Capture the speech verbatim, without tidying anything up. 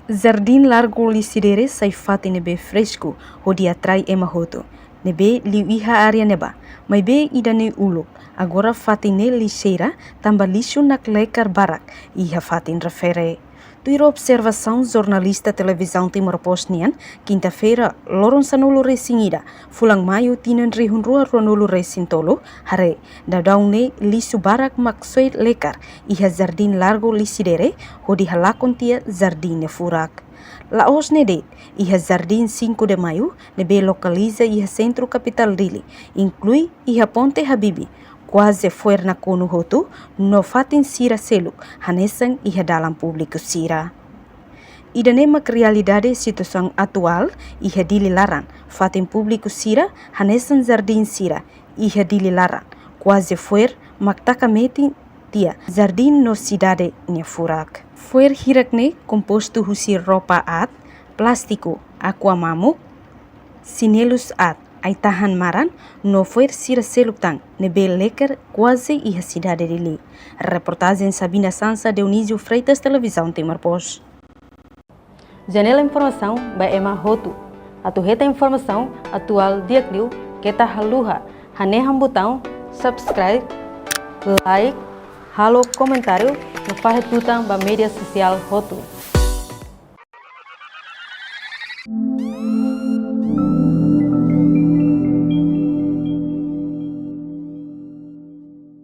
Jardín Largo Lisidere sai fatin ne'ebé fresku hodi atrai ema hotu, ne'ebé liu iha área ne'ebá. Maibé ida-ne'e uluk, agora fatin ne'e lixeira tanba lixu nakleker barak iha fatin refere. Tuir observasaun jornalista Televizaun Timor Post nian, kinta-feira, loron sanulu-resin-ida, fulan Maiu tinan rihun rua ruanulu-resin-tolu, haree daudaun ne'e lixu barak mak soe leker iha Jardín Largo Lisidere hodi halakon tiha jardín ne'e furak. La'ós ne'e de'it, iha Jardín Cinco de Maio ne'ebé lokaliza iha sentru kapitál Dili, inklui iha Ponte Habibie, kuaze fo'er nakonu hotu no fatin sira seluk hanesan iha dalan públiku sira. Ida-ne'e mak realidade situasaun atuál iha Dili laran, fatin públiku sira hanesan jardín sira iha Dili laran, kuaze fo'er mak taka metin tiha jardín no sidade nia furak. Fo'er hirak ne'e kompostu husi roupa aat, plástiku, aqua mamuk, xinelus aat, ai-tahan maran, no fo'er sira seluk tan ne'ebé leker kuaze iha sidade Dili. Reportajen Sabina Sansa, Dionísio Freitas, Televizaun Timor Post. Janela informasaun ba ema hotu. Atu hetan informasaun atuál di'ak liu, keta haluha hanehan butaun subscribe, like, halo komentáriu no fahe tutan ba média sosiál hotu.